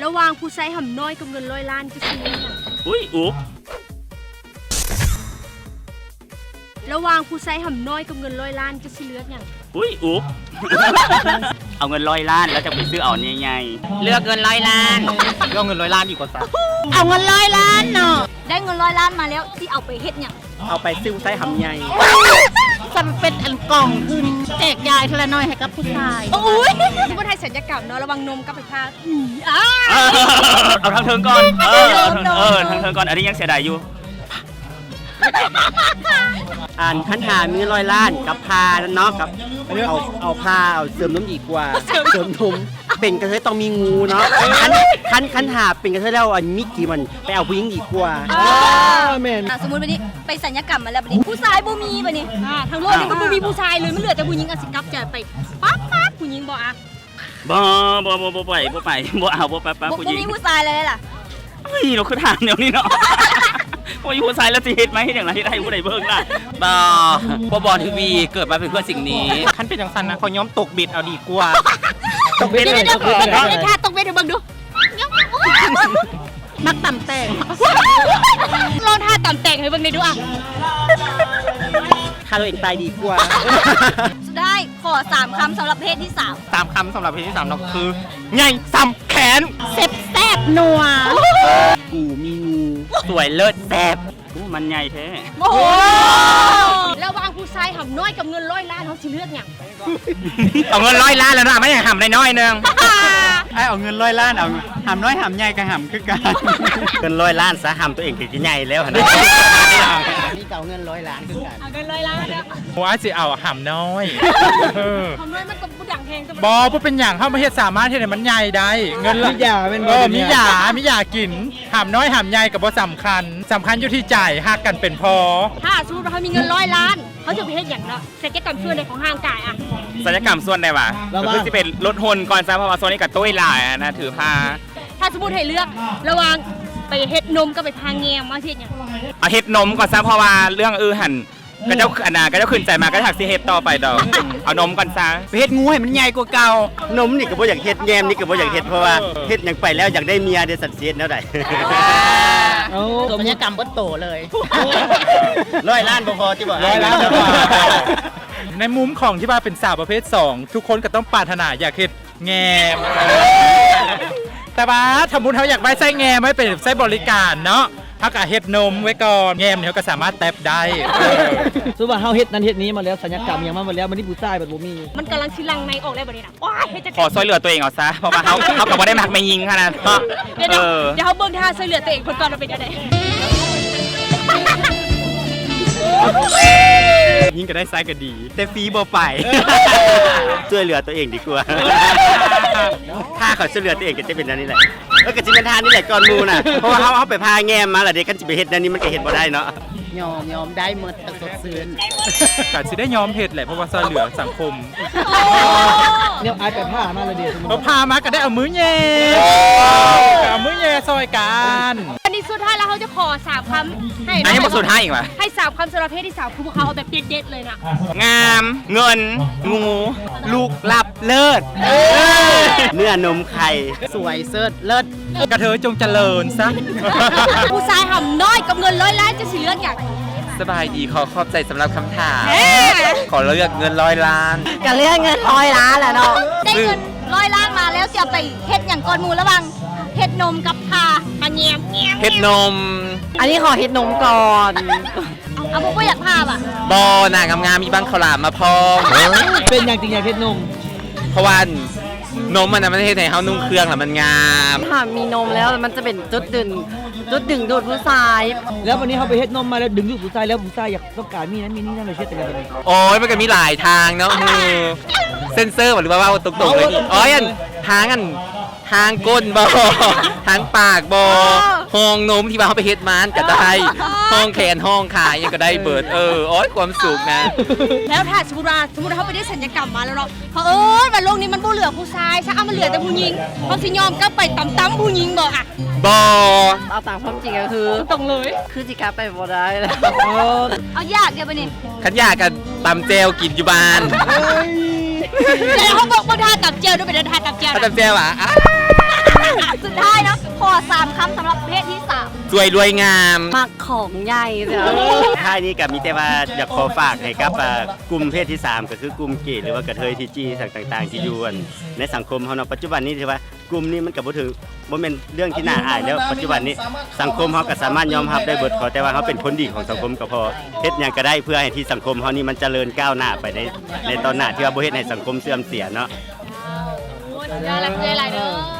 ລະຫວ່າງຜູ້ຊາຍຫຳນ້ອຍກັບເງິນຮ້ອຍລ້ານ ເຈົ້າຊິເລືອກຫຍັງ? ອຸ້ຍ ອຸບ. ລະຫວ່າງຜູ້ຊາຍຫຳນ້ອຍກັບເງິນຮ້ອຍລ້ານ ເຈົ້າຊິເລືອກຫຍັງ? ອຸ້ຍ ອຸບ. ເອົາເງິນຮ້ອຍລ້ານ ແລ້ວຈະໄປຊື້ເອົາອັນໃຫຍ່ໆ. ເລືອກເງິນຮ້ອຍລ້ານ. ເລືອກເງິນຮ້ອຍລ້ານດີກວ່າຊະ. ເອົາເງິນຮ້ອຍລ້ານເນາະ. ໄດ້ເງິນຮ້ອຍລ້ານມາແລ້ວ ຊິເອົາໄປເຮັດຫຍັງ? ເອົາໄປຊື້ຜູ້ຊາຍຫຳໃຫຍ່. ຈຳເປັນອັນກອງທຶນ ແຈກຢາຍເທື່ອລະໜ້ອຍໃຫ້ກັບຜູ້ຊາຍ. ໂອ້ຍ ບໍ່ໄດ້ສັນຍະກຳເນາະ ລະຫວ່າງນົມກັບໄຟຟ້າ. ເອົາທາງເທິງກ່ອນ. ເອີ ເອີ ທາງເທິງກ່ອນ. ອັນນີ້ຍັງເສຍດາຍຢູ່. ອັນຄັນຖ້າມີເງິນຮ້ອຍລ້ານ ກັບຜ່ານັ້ນເນາະ ກັບເອົາ ເອົາຜ່າ ເອົາເສີມນົມດີກວ່າ. ເສີມນົມ. ເປັນກະເທີຍຕ້ອງມີງູເນາະ. ຄັນ ຄັນ ຄັນຖ້າເປັນກະເທີຍແລ້ວ ອັນມີກີມັນ ໄປເອົາຜູ້ຍິງດີກວ່າ. ເອີ ແມ່ນ. ອ່າ ສົມມຸດບັດນີ້ໄປສັນຍະກຳມາແລ້ວ ບັດນີ້ຜູ້ຊາຍບໍ່ມີ ບັດນີ້ ອ່າ ທາງໂລກນີ້ມັນບໍ່ມີຜູ້ຊາຍເລີຍ ມັນເຫຼືອແຕ່ຜູ້ຍິງ. ອາ ຊິກັບໃຈໄປປັບໆ ຜູ້ຍິງບໍ່? ອາ ບໍ່ ບໍ່ ບໍ່ ບໍ່ໄປ ບໍ່ໄປ ບໍ່ເອົາ ບໍ່ໄປ ບໍ່ ຜູ້ຍິງ ບໍ່ມີຜູ້ຊາຍເລີຍລະ. ເຮີ້ຍ ເນາະ ຄືຖາມແນວນີ້ເນາະ. ບໍ່ມີຜູ້ຊາຍແລ້ວຊິເຮັດມາເຮັດຫຍັງລະ ເຮັດໃຫ້ຜູ້ໃດເບິ່ງລະ? ບໍ່ ບໍ່ ບໍ່ຖືກວີ ເກີດມາເປັນເພື່ອສິ່ງນີ້. ຄັນເປັນຈັ່ງຊັ້ນນະ ຂ້ອຍຍອມຕົກເບັດເອົາດີກວ່າ. ຕົກເບັດເລີຍ ຕົກເບັດເລີຍ. ລອງເຮັດທ່າຕົກເບັດໃຫ້ເບິ່ງດູ. ມັກຕຳແຕງ. ລອງທ່າຕຳແຕງໃຫ້ເບິ່ງແດ່ດູອະ. ຂ້າຕົວເອງຕາຍດີກວ່າ. ສຸດທ້າຍ ຂໍສາມຄຳສຳລັບເພດທີສາມ. ສາມຄຳສຳລັບເພດທີສາມເນາະ ຄື ໃຫຍ່ ສ່ຳ ແຂນ ແຊບ ແຊບ ນົວ ກູມີງູ ສວຍ ເລີດ ແຊບ. ໂອ້ ມັນໃຫຍ່ແທ້. ໂອ້ ລະຫວ່າງຜູ້ຊາຍຫຳນ້ອຍກັບເງິນຮ້ອຍລ້ານ ເຮົາຊິເລືອກຫຍັງ? ເອົາເງິນຮ້ອຍລ້ານແລ້ວເນາະ ມາຫຍັງຫຳນ້ອຍໆໜຶ່ງ. ອ້າຍ ເອົາເງິນຮ້ອຍລ້ານ ເອົາຫຳນ້ອຍຫຳໃຫຍ່ກະຫຳຄືກັນ. ເງິນຮ້ອຍລ້ານຊະ ຫຳຕົວເອງກະໃຫຍ່ແລ້ວຫັ້ນນະ. ນີ້ກະເອົາເງິນຮ້ອຍລ້ານຄືກັນ. ເອົາເງິນຮ້ອຍລ້ານເດີ. ໂອ້ ອ້າຍຊິເອົາຫຳນ້ອຍ. ເອີ ຫຳນ້ອຍມັນກະບໍ່ດັງແຮງ. ບໍ່ ບໍ່ເປັນຫຍັງ ເຮົາມາເຮັດ ສາມາດເຮັດໃຫ້ມັນໃຫຍ່ໄດ້. ເງິນ ມີຢາແມ່ນບໍ່? ເອີ ມີຢາ ມີຢາກິນ. ຫຳນ້ອຍຫຳໃຫຍ່ກະບໍ່ສຳຄັນ ສຳຄັນຢູ່ທີ່ໃຈ ຮັກກັນເປັນພໍ. ຖ້າສົມມຸດວ່າເຮົາມີເງິນຮ້ອຍລ້ານ ເຮົາຈະໄປເຮັດຫຍັງເນາະ? ສັນຍະກຳສ່ວນໃດຂອງຮ່າງກາຍອະ? ສັນຍະກຳສ່ວນໃດຫວາ? ກະຄືຊິເປັນລົດຫົ່ນກ່ອນຊະ ເພາະວ່າຊ່ວງນີ້ກະຕຸ້ຍຫຼາຍຫັ້ນນະ ຖືພາ. ຖ້າສົມມຸດໃຫ້ເລືອກລະຫວ່າງໄປເຮັດນົມກັບໄປຜ່າແງມ ເຮົາຊິເຮັດຫຍັງ? ເອົາເຮັດນົມກ່ອນຊະ ເພາະວ່າເລື່ອງອື່ນຫັ້ນ ຂະເຈົ້າ ອັນນາ ຂະເຈົ້າຂຶ້ນໃຈມາ ຂະເຈົ້າຊິເຮັດຕໍ່ໄປດອກ. ເອົານົມກ່ອນຊະ. ໄປເຮັດງູໃຫ້ມັນໃຫຍ່ກວ່າເກົ່າ. ນົມນີ້ກະບໍ່ຢາກເຮັດ ແງມນີ້ກະບໍ່ຢາກເຮັດ ເພາະວ່າເຮັດຫຍັງໄປແລ້ວຢາກໄດ້ເມຍເດ ສັນຊິເຮັດແນວໃດ? ເອົາ ສັນຍະກຳເບິດໂຕເລີຍ. ຮ້ອຍລ້ານບໍ່ພໍຕິບໍ່? ຮ້ອຍລ້ານບໍ່ພໍ. ໃນມຸມຂອງທີ່ວ່າເປັນສາວປະເພດສອງ ທຸກຄົນກະຕ້ອງປາດຖະໜາຢາກເຮັດ ແງມ. ແຕ່ວ່າຖ້າສົມມຸດເຮົາຢາກໄວ້ໃຊ້ແງມ ໄວ້ເປັນໃຊ້ບໍລິການເນາະ ເຮົາກະເຮັດນົມໄວ້ກ່ອນ ແງມນີ້ເຮົາກະສາມາດແຕັບໄດ້. ເອີ ສົມມຸດວ່າເຮົາເຮັດນັ້ນເຮັດນີ້ມາແລ້ວ ສັນຍະກຳຫຍັງມາໝົດແລ້ວ ບາດນີ້ຜູ້ຊາຍບັດບໍ່ມີ ມັນກຳລັງຊິຫຼັ່ງໃນອອກແລ້ວບັດນີ້ນະ. ໂອ້ຍ ເຮັດຈັ່ງໃດ? ຂໍຊ່ວຍເຫຼືອຕົວເອງເອົາຊະ ເພາະວ່າເຮົາ ເຮົາກະບໍ່ໄດ້ມັກແມ່ຍິງຂະໜາດເນາະ. ດຽວ ເອີ ດຽວເຮົາເບິ່ງທ່າຊ່ວຍເຫຼືອຕົວເອງເພິ່ນກ່ອນວ່າເປັນແນວໃດ. ຍິງກະໄດ້ ຊາຍກະດີ ແຕ່ຟຣີບໍ່ໄປ. ຊ່ວຍເຫຼືອຕົວເອງດີກວ່າ. ຖ້າເຂົາຊ່ວຍເຫຼືອຕົວເອງກະຈະເປັນແນວນີ້ແຫຼະ. ເອີ ກະຊິແມ່ນທ່ານີ້ແຫຼະກ່ອນໝູ່ນະ ເພາະວ່າເຮົາ ເຮົາໄປຜ່າແງມມາລະເດ ຄັນຊິໄປເຮັດແນວນີ້ມັນກະເຮັດບໍ່ໄດ້ເນາະ. ຍອມ ຍອມ ໄດ້ໝົດ ກະສົດຊື່ນ. ກະຊິໄດ້ຍອມເຮັດແຫຼະ ເພາະວ່າຊ່ວຍເຫຼືອສັງຄົມ. ແນວອ້າຍໄປຜ່າມາລະເດ ເອີ ຜ່າມາກະໄດ້ເອົາມືແຍ່ ກະເອົາມືແຍ່ຊ່ອຍກັນ. ອັນນີ້ສຸດທ້າຍແລ້ວ ເຮົາຈະຂໍສາມຄຳໃຫ້ ອັນນີ້ບໍ່ສຸດທ້າຍອີກຫວາ? ໃຫ້ສາມຄຳສຳລັບເພດທີສາມ ຄືພວກເຮົາເອົາແບບເດັດໆເລີຍນະ. ງາມ ເງິນ ງູ ລຸກ ລັບ ເລີດ ເນື້ອ ນົມ ໄຂ່ ສວຍ ເສີດ ເລີດ ກະເທີຍຈົ່ງຈະເລີນຊະ. ຜູ້ຊາຍຫຳນ້ອຍກັບເງິນຮ້ອຍລ້ານ ເຈົ້າຊິເລືອກຫຍັງ? ສະບາຍດີ ຂໍຂອບໃຈສຳລັບຄຳຖາມ. ເອີ ຂໍເລືອກເງິນຮ້ອຍລ້ານ. ກະເລືອກເງິນຮ້ອຍລ້ານແຫຼະເນາະ. ໄດ້ເງິນຮ້ອຍລ້ານມາແລ້ວ ຊິເອົາໄປເຮັດຫຍັງກ່ອນໝູ່ ລະຫວ່າງເຮັດນົມກັບຜ່າ ອາ ແງມ ແງມ ເຮັດນົມ. ອັນນີ້ຂໍເຮັດນົມກ່ອນ. ເອົາ ບໍ່ ບໍ່ຢາກຜ່າຫວາ? ບໍ່ນະ ງາມໆ ມີບັ້ງເຂົ້າຫຼາມມາພ້ອມ. ເປັນຫຍັງຈຶ່ງຢາກເຮັດນົມ? ເພາະວ່ານົມມັນນະ ມັນເຮັດໃຫ້ເຮົານຸ່ງເຄື່ອງລະມັນງາມ. ຖ້າມີນົມແລ້ວມັນຈະເປັນຈຸດດຶງ ຈຸດດຶງດູດຜູ້ຊາຍ. ແລ້ວບາດນີ້ເຮົາໄປເຮັດນົມມາແລ້ວດຶງດູດຜູ້ຊາຍ ແລ້ວຜູ້ຊາຍຢາກຕ້ອງການມີນັ້ນມີນີ້ນຳ ເຮົາເຮັດຈັ່ງໃດບາດນີ້? ໂອ້ຍ ມັນກະມີຫຼາຍທາງເນາະ. ເອີ ເຊັນເຊີ ຫຼືວ່າເວົ້າຕົງໆເລີຍນີ້? ໂອ້ຍ ອັນທາງອັນ ທາງກົ້ນບໍ່? ທາງປາກບໍ່? ເອີ ຮ່ອງນົມທີ່ວ່າເຮົາໄປເຮັດມາຫັ້ນກະໄດ້. ເອີ ຮ່ອງແຂນ ຮ່ອງຂາ ອີ່ຫຍັງກະໄດ້ເບິດ. ເອີ ໂອ້ຍ ຄວາມສຸກນະ. ແລ້ວຖ້າສົມມຸດວ່າ ສົມມຸດເຮົາໄປໄດ້ສັນຍະກຳມາແລ້ວເນາະ ເຜີອິນວ່າໂລກນີ້ມັນບໍ່ເຫຼືອຜູ້ຊາຍຊະ ເອົາ ມັນເຫຼືອແຕ່ຜູ້ຍິງ ເຮົາຊິຍອມກັບໄປຕຳໆຜູ້ຍິງບໍ່ອະ? ບໍ່. ເອົາຕາມຄວາມຈິງກະຄື ຕົງເລີຍ ຄືຊິກັບໄປບໍ່ໄດ້ແລ້ວ. ເອີ ເອົາ ຢາກເດບາດນີ້. ຄັນຢາກກະຕຳແຈ່ວກິນຢູ່ບ້ານ. ເອີຍ ດຽວເຮົາເບິ່ງ ເບິ່ງທ່າຕຳແຈ່ວດູ ເປັນທ່າຕຳແຈ່ວ ທ່າຕຳແຈ່ວຫວາ? ອ່າ ສຸດທ້າ ສາມຄຳສຳລັບເພດທີສາມ ສວຍລວຍງາມ ມັກຂອງໃຫຍ່ເດີ. ທ້າຍນີ້ກໍມີແຕ່ວ່າຢາກຂໍຝາກໃຫ້ກັບ ເອີ່ ກຸ່ມເພດທີສາມ ກໍຄືກຸ່ມເກ ຫຼືວ່າກະເທີຍ ທີຈີ ສັງຕ່າງໆ ທີ່ຢູ່ ອັນ ໃນສັງຄົມເຮົາເນາະ. ປັດຈຸບັນນີ້ຖືວ່າກຸ່ມນີ້ມັນກໍບໍ່ຖືກ ບໍ່ແມ່ນເລື່ອງທີ່ໜ້າອາຍແລ້ວ. ປັດຈຸບັນນີ້ສັງຄົມເຮົາກໍສາມາດຍອມຮັບໄດ້ເບິດ ຂໍແຕ່ວ່າເຮົາເປັນຜົນດີຂອງສັງຄົມກໍພໍ. ເຮັດຫຍັງກໍໄດ້ເພື່ອໃຫ້ທີ່ສັງຄົມເຮົານີ້ມັນຈະເລີນກ້າວໜ້າໄປໃນ ໃນຕອນໜ້າ ທີ່ວ່າບໍ່ເຮັດໃຫ້ສັງຄົມເສື່ອມເສຍເນາະ. ໂອ້ ສຸດຍອດ ລະເພື່ອຫຼາຍເດີ.